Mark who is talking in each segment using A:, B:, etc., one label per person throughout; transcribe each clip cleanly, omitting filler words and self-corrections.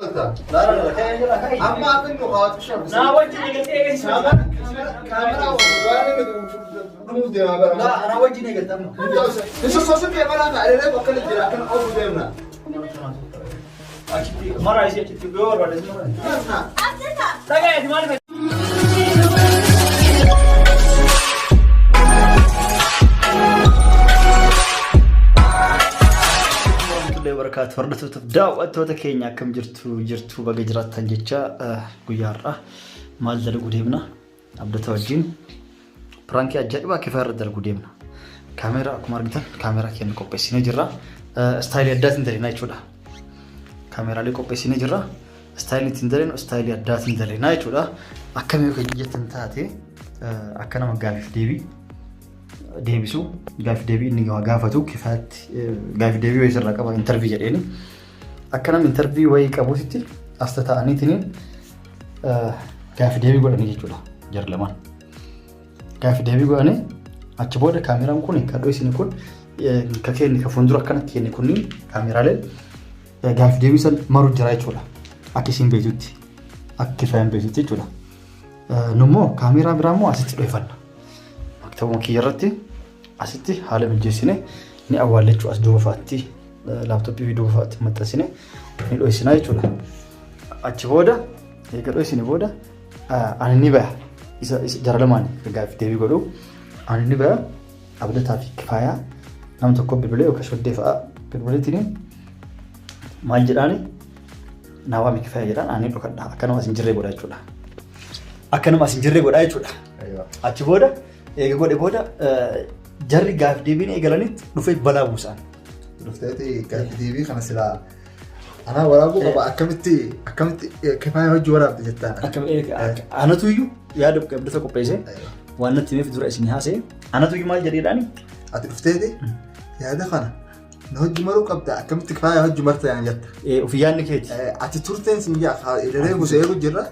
A: Amma akka inni hawaasa shabbisa.
B: Naa wajjin eegaltee eegalsiisa.
A: Kaameraa waan inni dhumuuf deemaa bara.
B: Laa anaa wajjin eegalta amma.
A: Isa soosuu kee balaa ta'a dheeree bakka inni jira akkana oofu deemna.
B: Achitti maraa isii achitti yoo barbaade si maraa.
C: Abdata.
B: Dhagayeeti maaliif warahmatullahi wabarakaatu. Hordoftoota daawwattoota keenya akkam jirtu jirtu baga jiraattan jecha guyyaa har'aa maal dalaguu deemna abdata wajjin piraankii ajaa'ibaa kifaa irra dalaguu deemna. Kaameeraa akkuma argitan kaameeraa keenya qopheessinee jirra. Istaayilii addaatiin dalagnaa jechuudha. Kaameeraalee qopheessinee jirra. Istaayilii ittiin dalagnu istaayilii addaatiin dalagnaa jechuudha. Akkam yoo kan jettan taate akka nama gaafiif deebii deebisu gaafi deebii inni gaafatu kifaatti gaafi deebii wayii sirraa qaba intarvii jedheeni akka nama intarvii wayii qabuutitti as tata'aniitiin gaafi deebii godhanii jechuudha jarri lamaan. Gaafi deebii godhanii achi booda kaameraan kun kan dho'isini kun ka keenya ka fuuldura akkanatti keenya kunniin kaameraaleen gaafi deebii san maru jira jechuudha akka isin beektutti akka kifayaan beektutti jechuudha. Nummoo kaameeraa biraa immoo asitti dho'ifanna. Maktabuma kiyya irratti asitti haala mijeessine ni awwaalla jechuudha. As duuba fa'aatti laaptooppii fi duuba fa'aatti maxxansine ni dho'isina jechuudha. Achi booda eega dho'isine booda ani ni baya. Isa jara lamaan gaaffii deebii godhu. Ani ni baya abdataa fi kifaayaa nama tokko bilbilee yookaan shoddee fa'a bilbileetiin maal jedhaani naa waami kifaya jedhaan ani dhokadha akka nama as hin jirree godha jechuudha. Akka nama as hin jirree godha jechuudha. Achi booda eega godhe booda jarri gaaf deebiin eegalanitti dhufee balaa buusaan.
A: Dhufteeti gaaf deebii kana silaa anaa waraabuu qaba akkamitti akkamitti kifaya hojii waraabde jettaan.
B: Anatu iyyuu yaada abdata qopheesse waan natti himeef dura isin haasee anatu iyyuu maal jedheedhaani.
A: Ati dhufteeti yaada kana Na hojii maruu qabda akkamitti faaya hojii marta yaan jetta.
B: Ofii yaadni keeti.
A: Ati turteen siin jaa idalee gosa eegu jirra.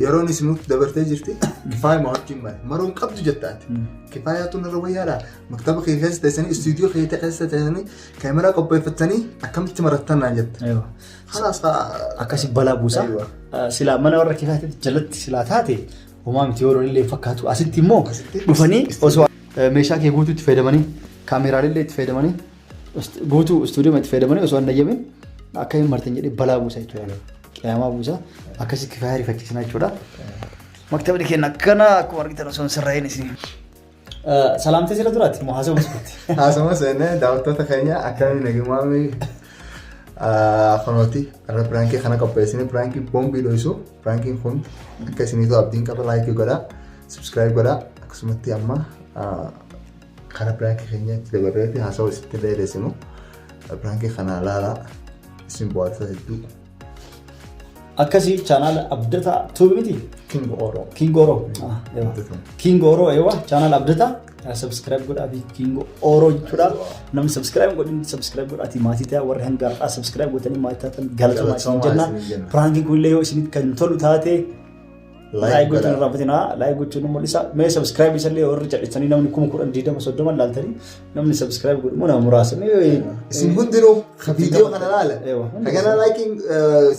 A: Yeroon isin nutti dabartee jirti. Kifaaya ma hojii mare maruu hin qabdu jetta ati. Kifaayaa tun irra wayyaadha. Maktaba kee keessa teessanii istuudiyoo kee keessa teessanii kaameraa qopheeffattanii akkamitti marattan naan jetta. Kalaas
B: Akkasi balaa buusa. Silaa mana warra kifaayaatti jalatti silaa taate homaa miti yeroo illee fakkaatu. Asitti immoo dhufanii osoo meeshaa kee guutuu itti fayyadamanii kaameraalee itti fayyadamanii guutuu istuudiyoo itti fayyadamanii osoo hin ayyamin akka hin martan jedhee balaa buusa jechuudha. Qiyaamaa buusa akkasii kifaaya rifachiisna jechuudha. Maktabni keenya akkana akkuma argitan osoo hin sirraa'in isin. Salaamtee sirra duraati moo haasawuma sirriitti?
A: Haasawuma seennee daawwattoota keenya akkamiin nagumaami kunooti irra piraankii kana qopheessine piraankii boombii dho'isu piraankiin kun akka isiniitu abdiin qaba laayikii godhaa subscribe godhaa akkasumatti amma Karaa piraankii keenyaatti dabarreeti haasawa isitti dheeressinu. Piraankii kana laalaa isin bohaarsa hedduu.
B: Akkasii chaanaala Abdataa Tuubi miti?
A: King Oro.
B: King Oro. Ah, ewa. King Oro ewa chaanaala Abdataa subscribe godhaa fi King Oro jechuudha. Namni subscribe godhin subscribe godhaatii maatii ta'aa warri hanga har'aa subscribe gootanii maatii taatan galatoomaa isin jenna. Piraankiin kunillee yoo isinitti kan tolu taate Like gochuun irraa fatinaa like gochuun nu mul'isa. Mee subscribe isallee warri cadhisanii namni 10,000 20 30 laaltanii namni subscribe godhu immoo nama muraasa. Mee
A: Isin hundinuu ka viidiyoo kana laala.
B: Ewa.
A: Ka kana liking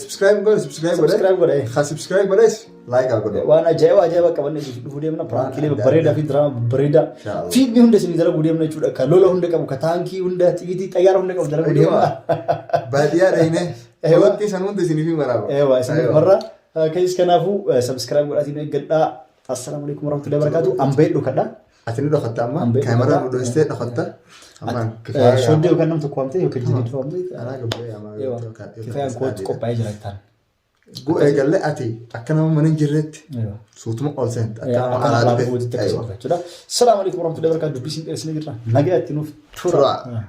A: subscribe godhe subscribe godhe.
B: Subscribe godhe.
A: Ka subscribe godhes like haa godhu.
B: Waan ajaa'iba ajaa'iba qabannee isin dhufuu deemna. Piraankiilee babbareedaa fi diraama babbareedaa.
A: Inshallah.
B: Fiilmii hunda isin dalaguu deemna jechuudha. Ka lola hunda qabu, ka taankii hunda, xiyitii xayyaara hunda qabu dalaguu deemna.
A: Baadiyyaa dhayinee.
B: Ewa.
A: Wanti san hunda isiniif maraaba.
B: Ewa isin marra. Kayis kanaafuu subscribe godhaatiin eeggadhaa. Assalaamu alaikum warahmatullahi wabarakatuh. Ambee dhokadha.
A: Ati ni dhokatta amma
B: Ambee
A: kaameraa
B: dhokatta.
A: nu dhohistee dhokatta. Amma
B: Shoddee yookaan nam tokko waamtee yookaan jiddiitu waamtee.
A: Anaa gabbee amaa
B: Kifayaan kootu qophaa'ee jira ittaan.
A: Gu eegalle ati akka nama mana hin jirretti suutuma ol seenta. Akka nama
B: Akka
A: alaa
B: alaa
A: dhufe.
B: dhufuutti akkasuma dhufa jechuudha. Assalaamu alaikum warahmatullahi wabarakatuh. Dubbii isin dheeressinee jirra. Nagaatti nuuf tura.
A: Tura.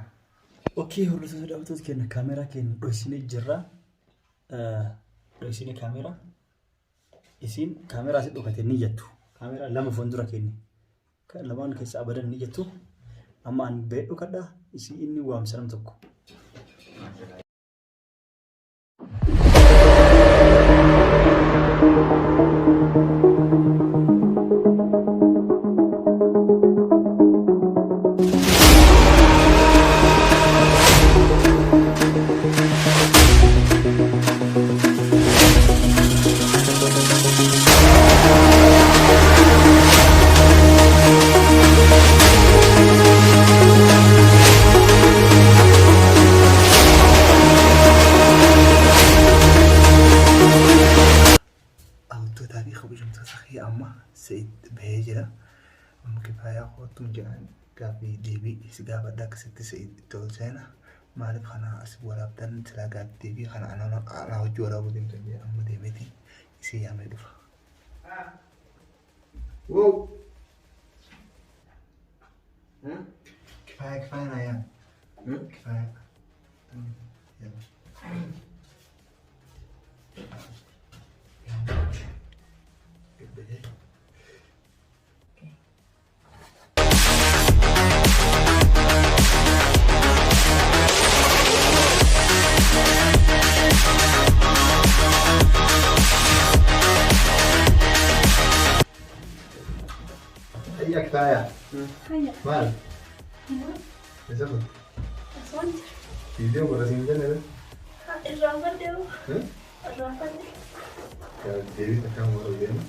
B: Okey hordoftoota daawwattoota keenya kaameraa keenya dhohisinee jirra. Dhoksine kaameraa. Isiin kaameraa si dhokate ni jettu. Kaameraa lama fuuldura keenya. Kan lamaan keessa abadan ni jettu. Amma an ba'ee dhokadha. Isii inni waamsa nam tokko.
A: Amma Se'id bahee jira. Amma Kifaayaa kootuun jedhaan gaaffii deebii si gaafadha akkasitti Se'id itti ol seena. Maaliif kana as waraabdan silaa gaaffii deebii kana anaa hojii waraabuu deemtan jedhe amma deemeeti isii yaamee dhufa. Wow! Kifaaya Kifaaya naa yaam. Kifaaya. Yalla. Hayya Kifaaya.
C: Hayya.
A: Maal? Eessa kun?
C: Osoo hin jiru.
A: Viidiyoo godha siin jenne dha.
C: Irraanfadhe hoo? Irraanfadhe.
A: Deebii takkaan godhu deema.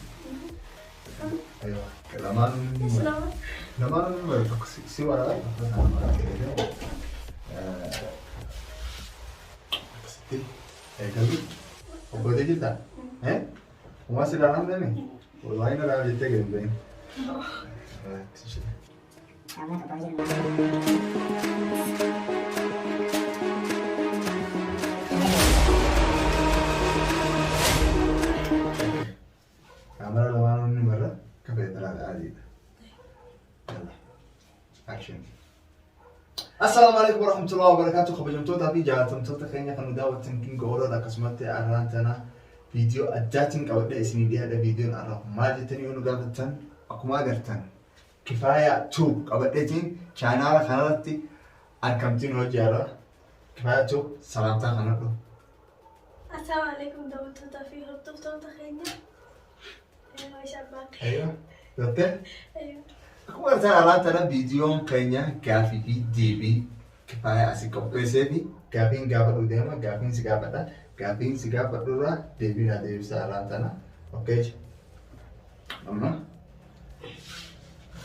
A: Aywa. Lamaan
C: Islaama.
A: lamaan bara tokko si waraaba tokko sana waraaba. Akkasitti eegalu. Obboleetti jirtaa? Eh? Uumaa si ilaalaa hin deemne? Wallaahi na ilaalaa jettee gadi hin bahin. Kaamera lamaan inni marra akka federaala adiidha. Yalla. Action. Assalaamu alaikum warahmatullahi wabarakatuh. Kabajamtootaa fi jaallatamtoota keenya kan nu daawwattan King Oroodha. Akkasumatti arraan tana viidiyoo addaatiin qabadhee isinii dhiyaadha. Viidiyoon arraa kun maal jettanii yoo nu gaafattan akkuma agartan Kifaayaa Tube qabadheetiin chaanaala kanarratti argamtiin hojii har'a. Kifaayaa Tube salaamtaa kanadhu.
C: Assalaamu alaikum daawwattootaa fi hordoftoota keenya. Maashaa Abbaa.
A: Ayyo. Gattee?
C: Ayyo.
A: Akkuma agartan arraan tana viidiyoon keenya gaafii fi deebii Kifaayaa asii qopheessee fi gaafiin gaafadhu deema gaafiin si gaafadha gaafiin si gaafadhu irraa deebii naa deebisa arraan tana. Okay. Amma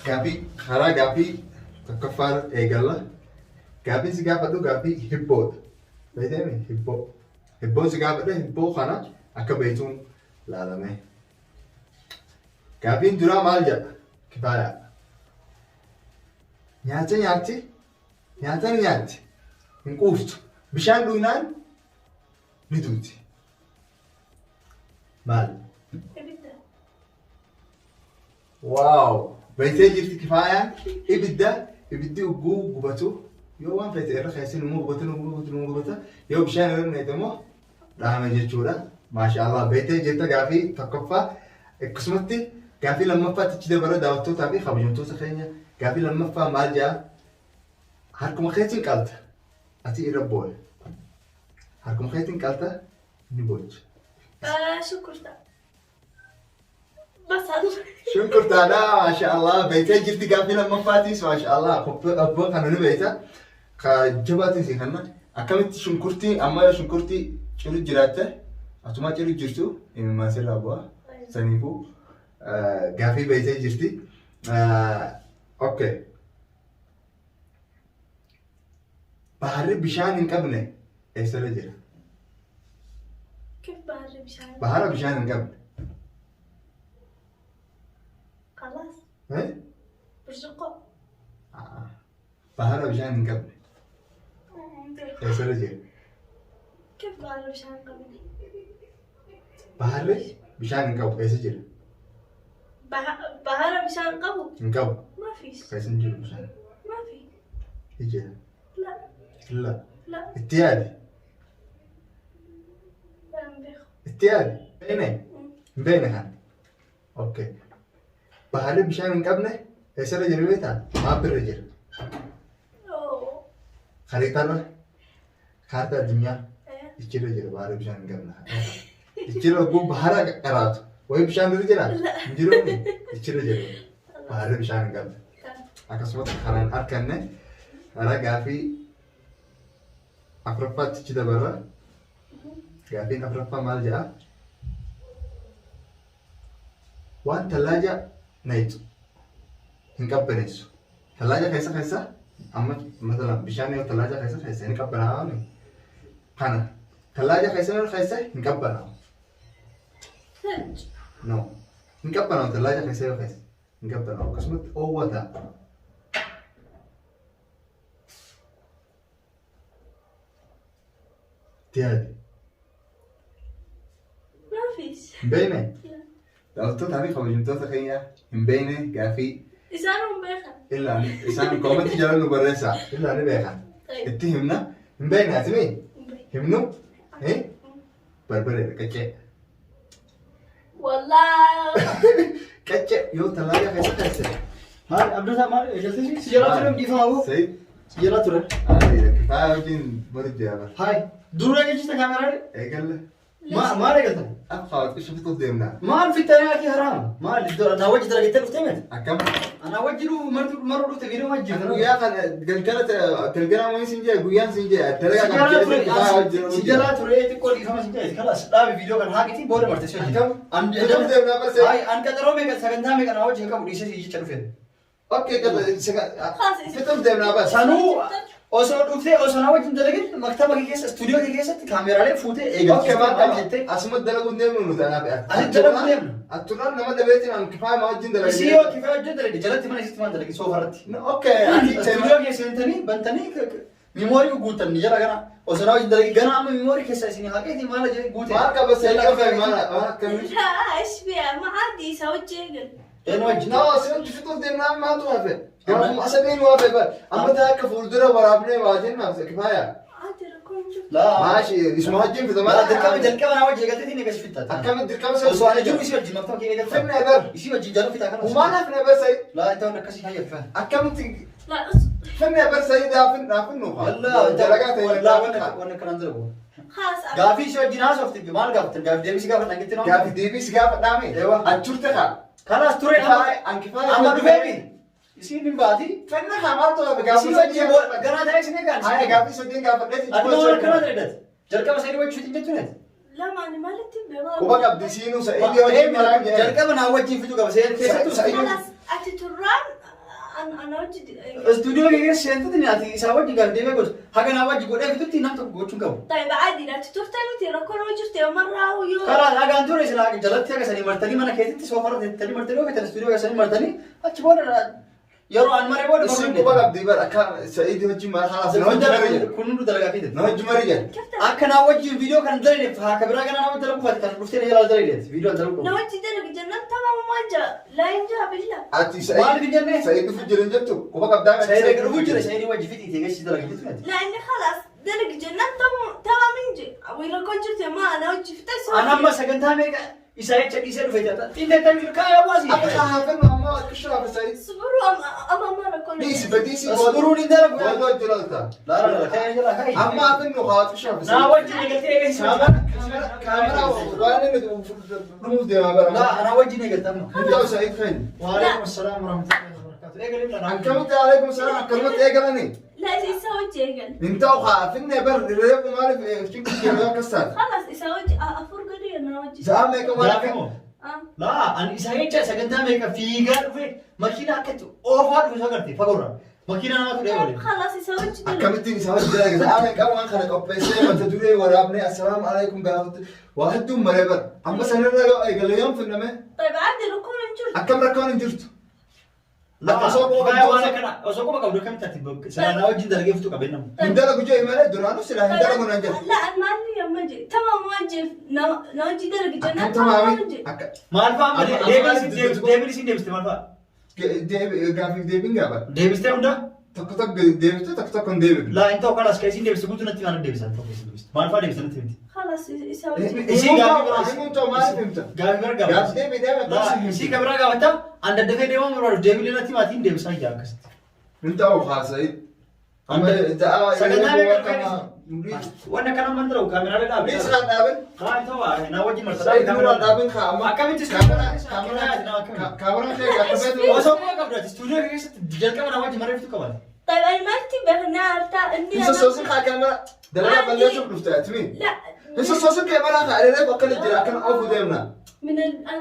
A: gaafii karaa gaafii tokkoffaa eegalla. Gaafiin si gaafadhu gaafii hibboodha. Beekteemi hibboo. Hibboon si gaafadha hibboo kana akka beektuun laalame. Gaafiin duraa maal jedha? Kifaayaa. Nyaata nyaatti nyaata ni nyaatti hin quuftu. Bishaan dhugnaan ni duuti. Maal?
C: Ibidda.
A: Waaw! Beektee jirti Kifaayaan ibidda ibiddi ugguu gubatu yoo waan feete irra keessi numa gubata numa gubata numa gubata yoo bishaan irra neete immoo dhaame jechuudha. Maasha Allah beektee jirta gaafii tokkoffaa akkasumatti gaafii lammaffaatti achi dabara daawwattootaa fi kabajamtoota keenya gaafii lammaffaa maal jedha harkuma keetiin qalta ati irra booya harkuma keetiin qalta ni boocha.
C: Shukkurta. Basal.
A: Shunkurtaadha maasha Allah beektee jirti gaaffii lammaffaatiis maasha Allah abboo kana ni beekta. Ka jabaatiin si kanna akkamitti shunkurtii amma yoo shunkurtii ciru jiraatte atumaa ciru jirtu imimmaan sirraa bu'a saniifuu gaaffii beektee jirti. Okay. Baharri bishaan hin qabne eessarra jira?
C: Kif baharri bishaan?
A: Bahara bishaan hin qabne.
C: Kalaas.
A: Eh?
C: Burcuqqoo.
A: Ah, Bahara bishaan hin qabne eessarra jira?
C: Kif baharri bishaan hin qabne?
A: Baharri bishaan hin qabu eessa jira?
C: Bahara bishaan qabu?
A: Hin qabu.
C: Maafiis?
A: Keessa hin jiru bishaan.
C: Maafi?
A: Ni jira.
C: La.
A: La.
C: La.
A: Itti yaadi.
C: Hin beeku.
A: Itti yaadi. Beekne? Hin beekne kan. Okay. Baharri bishaan hin qabne eessarra jira beektaa? Maapirra jira.
C: Oo.
A: Khariitarra. Kaartaa addunyaa. Ichirra jira bahara bishaan hin qabne. Ichirra oguu bahara qaraatu. Wayii bishaan irra jira? Hin jiru ichirra jira. Baharri bishaan hin qabne. Akkasumas karaan arkanne karaa gaafii afuraffaatti ichi dabarra. Gaafiin afuraffaa maal jedha? Waan tallaaja nayxu hin qabbaneessu. Tallaaja keessa keessa amma masalan bishaan yoo tallaaja keessa keessa hin qabbanaa'aa kana tallaaja keessa yoo keessa hin qabbanaa'u.
C: Thalj.
A: No. Hin qabbanaa'u tallaaja keessa yoo keessa. Hin qabbanaa'u akkasumatti oowwaa ta'a. Itti yaadi.
C: ما فيش.
A: Hin beekne?
C: لا.
A: Daawwattootaa fi kabajamtoota keenya hin beekne gaafii
C: إنسانهم بيخا.
A: illaan isaan koomentii jala nu barreessaa. Illaan ni beekan.
C: طيب.
A: Itti himna. Hin beekne ati mee?
C: بي.
A: Himnu? Eh? Barbaree qaccee.
C: والله.
A: Qaccee yoo tallaaja keessa keesse.
B: Maal abdataa maal eegaltee si jalaa ture dhiifama aboo.
A: Sa'i.
B: Si jalaa ture.
A: Kifaaya wajjin bari jira.
B: Haay dura eegalchista kaameraa
A: Eegalle.
B: maal eegaltan?
A: Akka xiqqishu fixuuf deemna.
B: Maal fixxanii ati haraam? Maal naa wajji dalagettee dhuftee miti?
A: Akkam?
B: Anaa wajji maruu dhufte viidiyoo wajji.
A: Guyyaa kana galgala galgala wayii siin jee guyyaan siin jee dalagaa kan jedhe kifaaya wajjin.
B: Si jalaa ture xiqqoo dhiifama si jedhe kalas dhaabi viidiyoo kana haaqiti booda marte si hojii.
A: Akkam? Fixuuf deemna barsee.
B: Haay an qaxaroo meeqa sagantaa meeqa naa wajji hin qabu dhiisee si jecha dhufe.
A: Okay
C: خلاص.
A: fixuuf deemna bas.
B: Sanuu osoo dhuftee osoo naa wajjin dalagin maktaba kee keessa istuudiyoo kee keessatti kaameraalee fuutee
A: Okay maal
B: eegalchiistee
A: qaba?
B: jettee
A: Asuma dalaguun deemnu nuti anaaf.
B: Asitti dalaguun deemnu.
A: Atturaan nama dhabeetiin an kifaaya ma wajjin dalagee.
B: Isii yoo kifaa hojii dalage jalatti mana isitti maan dalage soofarratti.
A: Okay ati
B: Istuudiyoo keessa seentanii bantanii miimoorii guutan ni jala gana osoo naa wajjin dalage gana amma miimoorii keessa isin haqeeti maal jedhe guute.
A: Maal qaba seeqa fa'i maal maal akkamii?
C: لا ايش فيها ما عادي يسوي جيجل.
B: Een wajjin.
A: No, si fixuuf deemnaa maaltu hafe? Gaafuma asabiin waa hafe bar. Amma taa akka fuuldura waraabnee waa jennaaf kifaaya.
C: عادي ركون شوف.
B: Laa.
A: Maashi isuma wajjin fita
B: Laa dirqama
A: maal?
B: jalqaba naa wajjin eegalteetiin eegas fixxata.
A: Akkamitti dirqama
B: Osoo ani jiru isii wajjin maktaba kee eegalta.
A: Fifne bar.
B: Isii wajjin jala fixaa kana.
A: Humaan hafne bar sa'i.
B: Laa inta waan akkasii hayya fifaa.
A: Akkamitti
C: لا اصبر.
A: fifne bar sa'i daafin daafin nuufa. Dalagaa ta'e
B: Wallaa
A: daafin haa.
B: waan akkanaan dalagu.
C: خلاص.
B: Gaafii isii wajjin haasofte maal gaafattan gaafii deebisii gaafatan dhageetti nama.
A: Gaafi deebiis gaafa dhaame.
B: Ewa.
A: Achurte haa.
B: Kanaas ture
A: Kifaaya an kifaaya.
B: amma dhufeemi. Isiin hin baati.
A: Fifne haa maaltu hafe gaafa
B: Isii wajjin ganaa ta'ee isin eegaan.
A: Haya gaafii sadiin gaafadheeti.
B: Ati waan akkanaa dalagat. Jalqaba sadii wajjin fixin jettu nati.
C: لا ما انا مالتي
A: Quba qabdi siinuu sa'idii wajjin maraa jedhe.
B: Jalqaba naa wajjin fixuu qaba. Keessattuu
C: خلاص اتي تران انا انا وجدي.
B: istuudiyoo kee keessa seentatti ati isaa wajjin gaafii deemee godhu. Haga naa wajjin godhee fixutti nam tokko gochuun qabu.
C: طيب عادي لا تترتمتي ركون وجرتي مرة ويو.
B: Karaa dhagaan ture isin jalatti haga sanii martanii mana keessatti soofarra teettanii martanii yoo feetan istuudiyoo keessanii martanii achi booda yeroo an maree booda
A: Isin quba qabdi bar akka sa'idii wajjin maraa halaas na wajjin marii jedhe.
B: Kun hunduu dalagaa keetti.
A: Na wajjin marii jedhe.
C: كيف
B: Akka naa wajjin viidiyoo kan dalagneef haa kabiraa ganaa nama dalaguu faati kan dhuftee na jalaa dalagneef viidiyoo dalaguu qabu.
C: نوجي درك جنة تمام ما جاء لا ينجا بالله.
A: Ati
B: Maal fi jennee?
A: sa'id dhufu jira hin jettu quba qabdaa
B: Sa'idii dhufuu jira sa'idii wajji fixii teegasii dalaga jettu nati.
C: لاني خلاص درك جنة تمام تمام ينجي ويركون جرتي ما انا وجي فتاس.
B: An amma sagantaa meeqa isaa jecha dhiisee dhufe jedha. Xiinxalli jiru kaaya baasi.
A: Akka hafin ammoo akka shaafa sa'id.
C: صبروا اما ما ركون.
A: Dhiisi badiisi
B: Asburuun hin dalagu.
A: Booda wajjin olta.
B: Laa laa laa kaaya jala kaaya.
A: Amma hafin nu haa shaafa
B: Naa
A: sa'id.
B: wajjin eegaltee eegalsi.
A: Kaameraa waan inni dhumuuf deemaa bara.
B: Laa anaa wajjin eegalta amma.
A: Hin ta'u sa'id keenya.
B: Waalaikum assalaam warahmatullahi wabarakatuh. Eegalee laa.
A: Akkamitti alaikum salaam akkanumatti eegalanii.
C: لا يسوي جيجل.
A: Hin ta'u haa finne bar reefu maaliif shinkii jedhu akkas taate.
C: خلاص يسوي افرق لي انا وجي.
A: Sa'a meeqa waan akka
B: Gaafii moo?
C: آه.
B: Laa ani isaa jecha sagantaa meeqa fiigaa dhufe makiina akkatti oofaa dhufe isa garte fagoorra. Makiina namaatu dhee
C: طيب
B: waliin.
C: خلاص يسوي جيجل.
A: Akkamittiin isaa wajjin dalaga sa'a meeqa waan kana qopheessee mata duree waraabnee assalaamu alaikum gaafatu waa hedduun maree bar amma sanirra yoo eegale yoom finname
C: طيب عادي ركون جرت.
A: akkam rakkoon hin jirtu.
B: Laa
A: Osoo quba
B: waan
A: qabdu
B: akkana osoo quba qabdu akkamitti ati silaa naa wajjin dalagee fixuu qabeen namu.
A: hin dalagu jee malee duraanuu silaa hin dalagu naan jedhe.
C: لا انا ما لي يوم اجي تمام ما اجي نوجي درك جنة
A: Akkam
C: تمام
A: tamaami
C: ما اجي.
A: akka
B: Maal fa'a amma
A: Amma-
B: deebiin isin deebiste maal fa'a?
A: gaafiif deebiin gaafa
B: Deebistee hunda?
A: tokko tokko deebiste tokko tokko hin deebifne.
B: Laa hin ta'u kalaas kan isin deebiste guutuu natti maal deebisan tokko isin deebiste. Maal fa'a deebiste natti himti?
C: خلاص يسوي جيجل.
B: Isii gaafii biraa
A: Himuun ta'u maaliif himta?
B: Gaafii biraa
A: Gaafii
B: gaafata.
A: deebii deema
B: Laa isii kan biraa gaafata an daddafee deemuu barbaadu deebilee natti maatiin deebisaa jira akkasitti.
A: Hin ta'u haa sa'id. Amma
B: Sagantaa meeqa
A: da'a
B: Wanna kana man dalagu kaameraalee dhaabee.
A: Dhiis haa dhaabin.
B: Haa hin ta'u naa wajjin marsa.
A: Sa'id nurraa dhaabin haa amma.
B: Akkamitti
A: Kaameraa kaameraa kee akka feetu.
B: Osoo quba qabdu ati istuudiyoo keessatti jalqaba naa wajjin mareeftu qabaate.
C: طيب انا ما انتبه نارتا اني
A: Hin sossoosin haa kaameraa dalagaa balleessuuf dhufte ati mi?
C: لا
A: Hin sossoosin kaameraa haa areeree bakka jira akkana oofu deemna.
C: من الان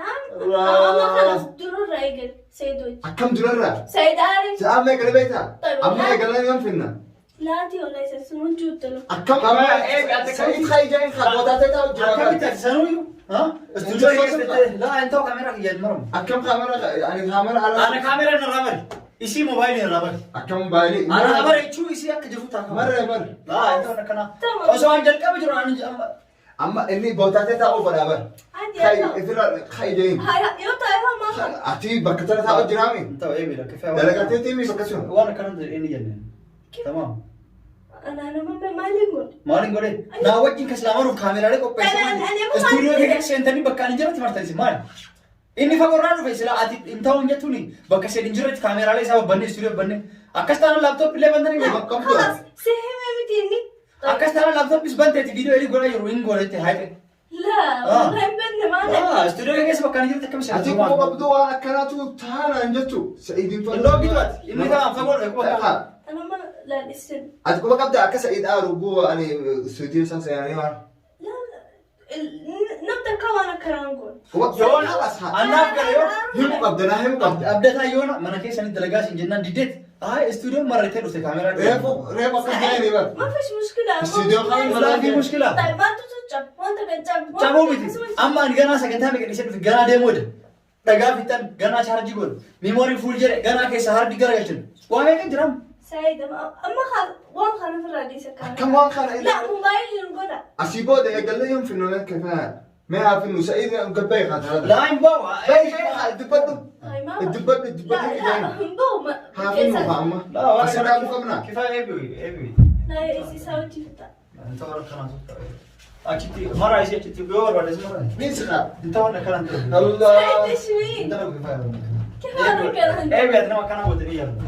A: لا.
C: انا خلاص درر ايقل سيد وجه
A: Akkam durarraa?
C: سيد عارف.
A: Sa'a meeqa beektaa?
C: طيب
A: Amma eegalan yoom finna?
C: لا انت ولا يسوي جوت له.
A: Akkam
B: Amma eeg ati
A: Sa'id haa ijaan haa boodaa ta'e taa'u jira.
B: Akkamitti ati ati sanuyyuu. Istuudiyoo keessatti laa hin ta'u kaameeraa kiyyaan maramu.
A: Akkam kaameraa ani kaameraa ala.
B: Ana kaameeraa irraa bari. Isii moobaayilii irraa bari.
A: Akkam moobaayilii.
B: Ana bara jechuun isii akka jiru ta'a.
A: Marre marre.
B: Laa hin ta'u akkanaa.
C: Tamam.
B: Osoo an jalqaba jiru ani amma.
A: Amma inni bootaatee taa'uu fedhaa bar.
C: Ati
A: Kai
C: yaa ta'u.
A: ifirra kai jeen.
C: Haa yoo ta'e haa maal?
A: Ati bakka tana taa'u jiraami.
B: Hin ta'u eebi lakkifee.
A: Dalagatee tiimi bakka sun.
B: Waan akkana inni jenneen. Tamam.
C: Ana nama maaliin godhe?
B: Maaliin godhe? Naa wajjin kan silaa maruuf kaameraalee qopheesse
C: Ana-
B: maali?
C: ana-
B: Istuudiyoo
C: maali?
B: keessa seentanii bakka ani jirutti martan isin maali? Inni fagoorraa dhufe silaa ati hin ta'u hin jettuuni bakka isheen hin jirretti kaameraalee isaa babbannee istuudiyoo babbannee akkas taanaan laaptooppii illee bantanii
A: Quba qabdu.
C: خلاص سهمة متيني.
B: Akkas taanaan laaptooppis banteeti viidiyoo edii godhaa jiru hin goonetti haayite.
C: لا والله مبنى معنا.
B: Istuudiyoo keessa bakka ani jirutti akkam
A: Ati quba qabdu waan akkanaatu taanaan jettu. Sa'iidiin
B: Hin dhooggitu ati. Inni ta'an fagoo dhufe quba qaba.
C: أنا ما لا الاسم.
A: Ati quba qabda akka Sa'iid aaru guu ani istuudiyoo isaa seenanii waan.
C: لا نبدا كمان كرانقول.
A: Quba
B: Yoona annaaf gara yoo
A: himu qabda naa himu qabda.
B: Abdataa yoona mana keessanitti dalagaa siin jennaan diddeet. Haa istuudiyoon marrettee dhufte kaameraa.
A: Reefu reefu akka ta'e bar.
C: ما فيش مشكلة.
A: استوديو خالص.
B: Walaa fi mushkila.
C: طيب ما انت تتشب وانت كتشب.
B: Cabuu miti. Amma ani ganaa sagantaa meeqa dhiisee dhufe ganaa deemuu jedhe. Dhagaa fixan ganaa chaarjii godhu. Miimoorii fuul jedhe ganaa keessa hardi garagalchin. Waa meeqa jiram?
C: سعيد اما خل وان خلنا في الراديو سكان.
A: Akkam waan kana
C: لا موبايل نقولها.
A: Asii booda eegallee yoom finnu akka faa. Mee haa finnu Sa'iid gabbee haa
B: Laa hin bahu.
A: Bayi haa dubbadhu.
C: هاي ما
A: Dubbadhu
C: لا
A: dubbadhu
C: لا
A: kijaan.
C: بو ما
A: Haa finnu haa amma. Asii dhaabuu qabnaa.
B: Kifaa eebi eebi.
C: لا يا ساوي تفتح.
B: Inta warra kanaa achitti mara isii achitti yoo barbaades mara.
A: Ni sirraa.
B: Inta warra kanaa ture.
A: Allah.
C: سعيد ايش فيه؟
B: Inta warra kifaa.
C: كيف هذا الكلام؟
B: Eebi ati nama akkanaa gootanii yaaddu.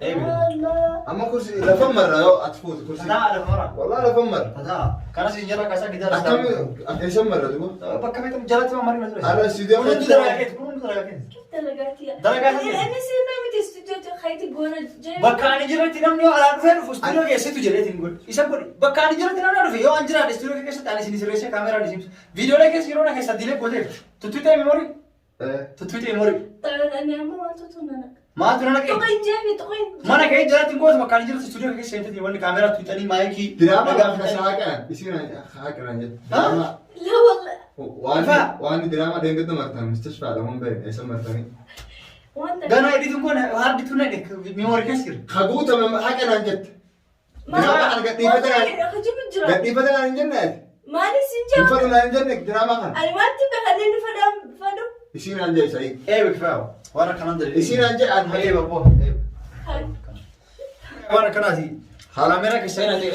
B: Eebi.
C: الله.
A: Amma kursi lafa marra yoo ati fuute kursi.
B: Tataa lafa mara.
A: Wallah lafa marra.
B: Tataa. Kanas hin jala kaasaa gidaara.
A: Akkam eessa marra duuba?
B: Bakka beekamu jalatti marii na ture.
A: Ala istuudiyoo
B: Kun hundi dalagaa keeti. Kun hundi dalagaa keeti.
C: كيف دلقاتي؟
B: دلقاتي.
C: انا سيما متى استوديو خيتي قونا جاي.
B: Bakka ani jirutti namni yoo alaa dhufee dhufu istuudiyoo keessattu jedheetiin godhu. Isa godhi. Bakka ani jirutti namni dhufe yoo an jiraadhe istuudiyoo keessatti ani isin sirreessee kaameraan isin viidiyoolee keessa yeroo na keessatti diilee gooteef. Tuttuutee memorii. Tuttuutee memorii.
C: طيب انا ما تطولنا.
B: Maaltu na naqee?
C: تقين جيبي تقين.
B: Mana kee jalatti hin gootu bakka ani jirutti istuudiyoo keessa seentee wanni kaameraa tuutanii maayikii.
A: Diraama gaafa saaqan isin haaqan jettu. Diraama
C: لا والله.
A: waan waan diraama deengatu martan mustashfaa lamaan bahe eessa martanii.
C: وانت
B: Ganaa ediituun kun hardituu na memorii keessa jira.
A: Haguutame haqanaan jette. Diraama kana gadhiifatanaan
C: خجيب الجرا.
A: gadhiifatanaan hin jenne ati.
C: مالي
A: Hin
C: سنجا.
A: fadhu naan hin jenne diraama kana.
C: انا ما انتبه خليني فدام فدو.
A: Isiin aan jee Sa'iid.
B: Eebi kifaa waan akkanaan jedhe.
A: Isiin aan jee an
B: Eebi abboo. Eebi. Waan akkanaati. Kaameraa keessa hin ate.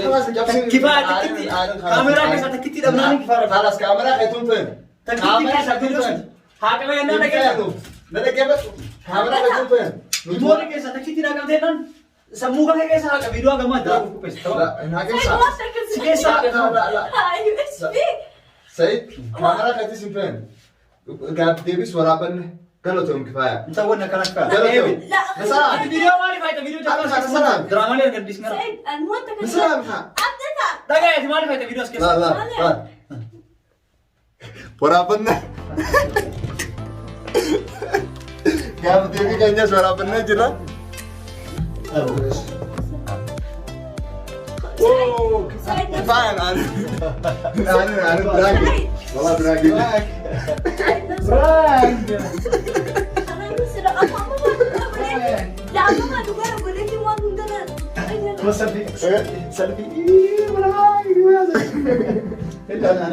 B: Kifaa takkitti. Kaameraa keessa takkitti dhabnaan kifaa rafa.
A: Khalas kaameraa keetuun feenu.
B: Takkitti keessa viidiyoo haa qabee yennaan dhageessa.
A: Na dhaggeeffadhu. Kaameraa keetuun feenu.
B: Memorii keessa takkitti na qabtee naan sammuu kana keessa haa qabu viidiyoo gamaa addaa qopheesse.
A: La hin
C: سعيد
A: haqeessa.
C: ما تركز.
B: Si keessa haa
A: La la la.
C: هاي ايش فيه؟
A: Sa'iid kaameraa keetis hin feenu. Gaaf deebis waraabanne galatoon kifaaya.
B: Inta wanna akkana kifaa.
A: Galatoon.
C: لا
A: Nasalaam.
B: Ati viidiyoo maaliif faayita viidiyoo
A: Akka nasalaam.
B: Diraamaalee argisiis gara.
C: سعيد انا ما تركز.
A: Nasalaam haa.
C: عبدتها.
B: Dhagaa ati maaliif faayita viidiyoo as
A: La
B: keessa?
A: la la. Waraabanne. Gaaf deebii keenyas waraabannee jira.
C: سعيد
A: Kifayaan ani. Ani ani biraangi. Wallah biraangi.
C: سعيد نفسه. انا نفسي لا أما ما لا أما ما تقول لك ما عندنا.
B: Selfie. Selfie.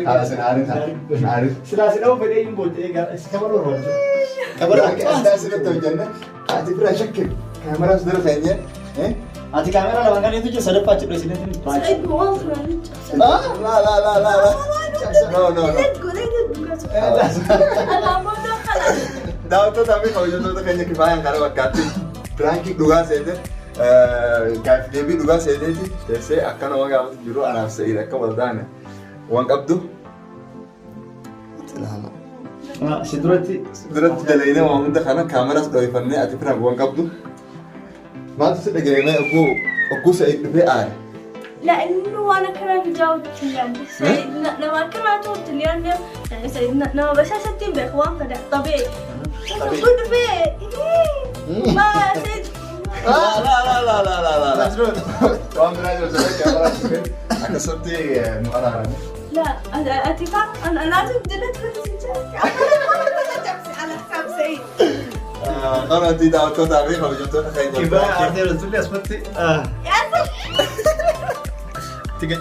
A: Haala sin aarin aarin.
B: Silaa si dha'uu fedhee hin booddee egaa si kabaluu barbaadu.
A: Biraangi addaa asirratti hojjenne ati bira shakkin kaameraas dura keenye.
B: Ati kaameraa lama kan eetu jira sadaffaa achi dho'isineetiin baay'ee.
C: سعيد مواصلة.
A: La la la la la la. No no no.
C: لا تقول لا تقول. انا ما خلاص.
A: Daawwattoota fi kabajattoota keenya kifaayaan kana bakkaatti piraankii dhugaa seete gaaf deebii dhugaa seeteeti teessee akka nama gaafatu jiru anaaf Sa'iid akka wal taane waan qabdu. Ilaala.
B: Si duratti
A: Duratti dalaynee waan hunda kana kaameraas dho'ifannee ati piraank waan qabdu. Maaltu si dhageenye ogguu ogguu Sa'iid dhufee aare.
C: لانه انا كمان جاوبت يعني سعيد لما كمان جاوبت يعني يعني سعيد لما بس ستين باخوان فده طبيعي. كل في ما سعيد.
A: La la la la la la la. Waan biraa jiru sadee kaameraas dhufee Akkasumatti nu araarame.
C: لا أنا أتفق أنا لازم دلت على حساب سعيد.
A: Kanatti daawwattootaa fi kabajamtoota keenya.
B: Kifaaya aartee jirtullee asumatti. Itti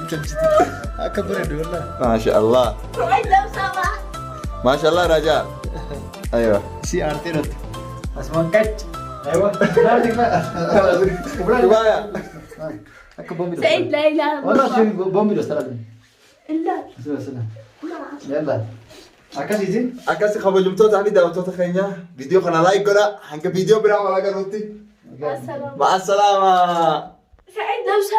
B: akka bareedu walaa.
A: Maasha Allah.
C: سعيد لو سمحت.
A: Maasha Allah Raja. Aywa.
B: Si aartee jirtu. Asumaan qac. Aywa.
A: Kifaaya.
B: Akka boombii
C: سعيد لا إله إلا
B: والله
C: الله.
B: شو boombii dhosta laata.
C: لا.
B: Yalla. Akkasiiti.
A: Akkasi kabajamtootaa fi daawwattoota keenya viidiyoo kana like godhaa hanga viidiyoo biraa wal agarruutti.
C: مع السلامة.
A: مع السلامة.
C: سعيد لو سمحت.